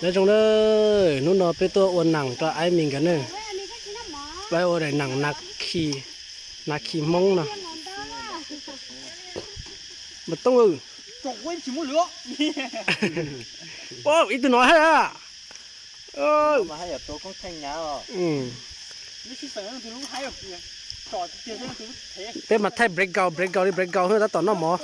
Nyob zoo nawb, hnub no peb tuaj ua nees rau Aib Mis nkawd ne. Peb ua daim nees nas khi, nas khi Hmoob no. Mas tooj, ib tug no hais a. Peb mas thaij break out, break out li break out tab tom noj mov.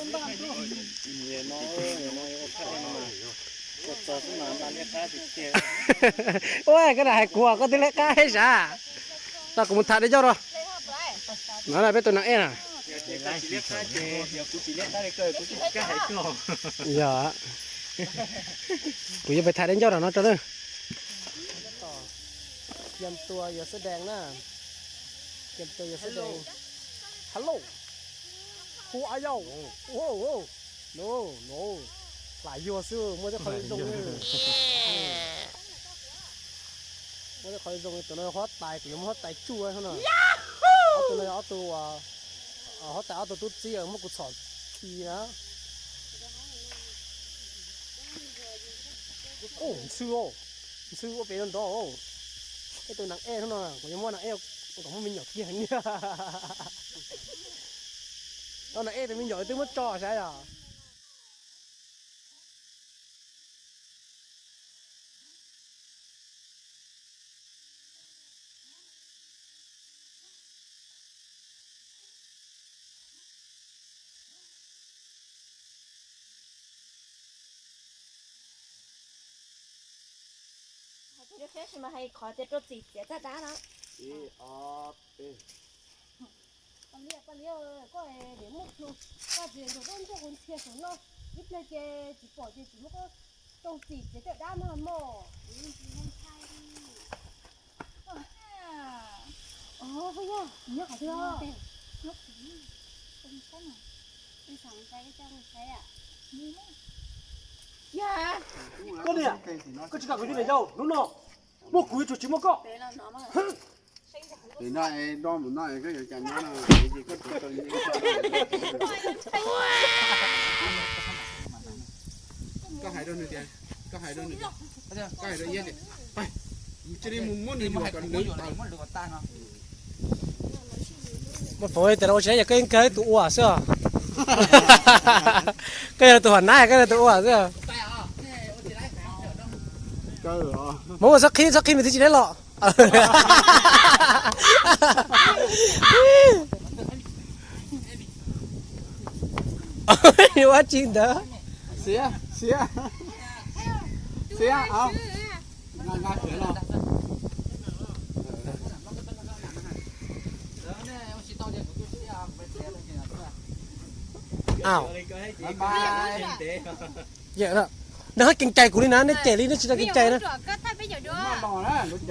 Ua, koj hais kuv koj twb liab qab heev sav. Tau kuv mus tham dej ncauj rau. No peb tus nas ej na. Yog, kuv yuav pais tham dej ncauj rau no tso na. Kem tua yog xab dees na. Kem tua yog xab dees. Hello. Who are you? No, no. Lam yuag xwb, muaj tej qhov zoo. Muaj tej qhov zoo, tus no huab tais, kuv yuav muab huab tais tsuj no. Ob tug no yog ob tug huab tais, ob tug tub txib muab kuv txhom khi na. Ntxhw, ntxhw ua pem nrov. Ej, tus nas ej no kuv yuav muab nas ej kom muaj me nyuam kiag. Tau nas ej tus me nyuam twb muab tso sav os. Qhov tias rau txim txiav txoj dab no. Paj Liab, Paj Liab, koj niam muaj plhu, koj tsis nrog koj nrog kuv ntxhias saum no, ib pliag ces tsis pom ces tsis muab koj rau txim txiav caj dab no mog. Paj Liab, nyob qhov twg? Koj niam, koj tsis kam kuv ua niam yau, hnub no muaj kuv yuav tsum tsis muaj koj. Koj hais rau nws tias, koj hais rau nws, koj hais rau Iab tias, cia li mus muab nws yuam kom lwm. Muaj foom tias ua tsis tau, yog koj yeej kawg tus ua xwb os. Koj yog tus hom nab, koj yog tus ua xwb. Muab ua txhob qhib, txhob qhib nws thiaj tsis deb los. Ua tsi ntawd? Xiab, xiab, xiab. Aw, nws haj kees cai kuv li na, nej cem li nej tsis tau kees cai na.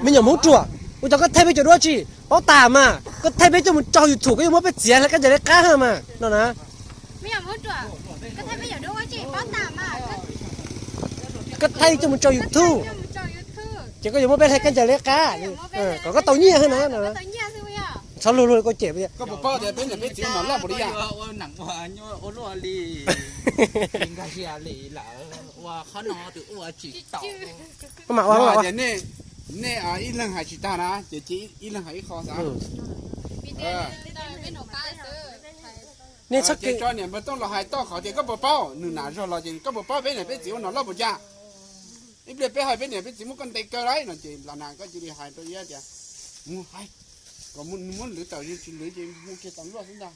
Me nyuam Hmoob ruam, ua cas koj thaij peb cov duab tsi? Paub tas mas, koj thaij peb coj mus tso YouTube, koj yuav muab peb txiav hle kab ncaws liab qab mas no na. Koj thaij coj mus tso YouTube, ces koj yuav muab peb hle kab ncaws liab qab, kom koj tau nyiaj na. Txhob luag luag koj cem. Koj puas paub tias peb niam peb txiv ua nom loj npaum li cas? Mas ua tias nej ib leeg hais tsis tag na, ces ib leeg hais ib qho xav. Nej txhob kev tso niam npawg Tooj los hais tau qhov tias koj puas paub, nws nam zog los ces koj puas paub peb niam peb txiv ua nom loj npaum cas? Ib pliag peb hais peb niam peb txiv muab koj ntes kaw lawm no ces los na koj cia li hais rau Iab tias, mus hais kom nws muab lwv tawm, yog tsis lwv ces hu kiag tas luaj xwb ntag.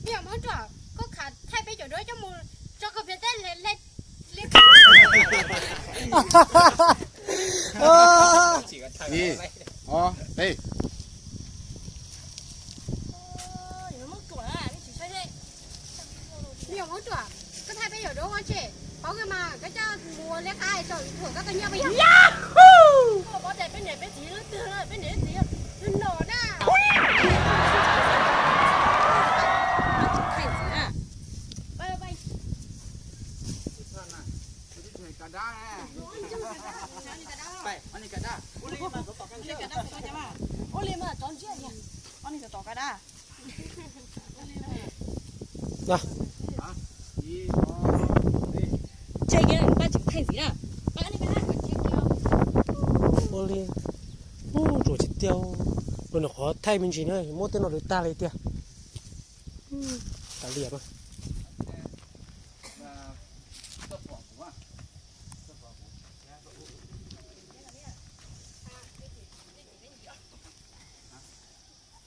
Me nyuam Hmoob ruam, koj khav thaij peb cov duab coj mus tso kawg piav teb le. Ib, ob, peb. Me nyuam Hmoob ruam, koj thaij peb cov duab ua tsi? Paub kawg mas, koj coj mus ua liab qab tso YouTube koj tau nyiaj puas yog? Koj paub tias peb niam peb txiv leej twg, peb niam peb txiv leej nom na. Ua li mas tso ntsiab, ua li tom tom ka dab. Thaij me ntsis na, muab tej no lawv tag li tiag. Kav liam mas.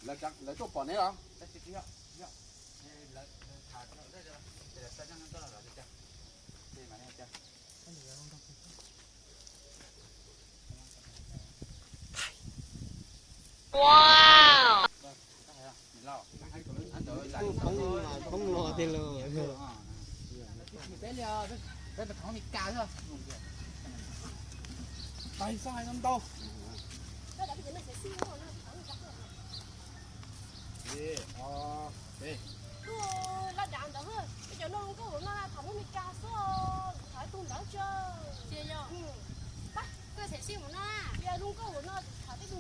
Lawv tuaj pom neb los? Peb li, peb mas thov me ka xwb. Tais xav hais no ntau. Loj dav ntawd, peb cov no zoo nkauj no thaum muab me ka xwb, thaum tus ntawd tso. Cia yog, pab koj xav sib mus no, cia zoo nkauj no thaum tej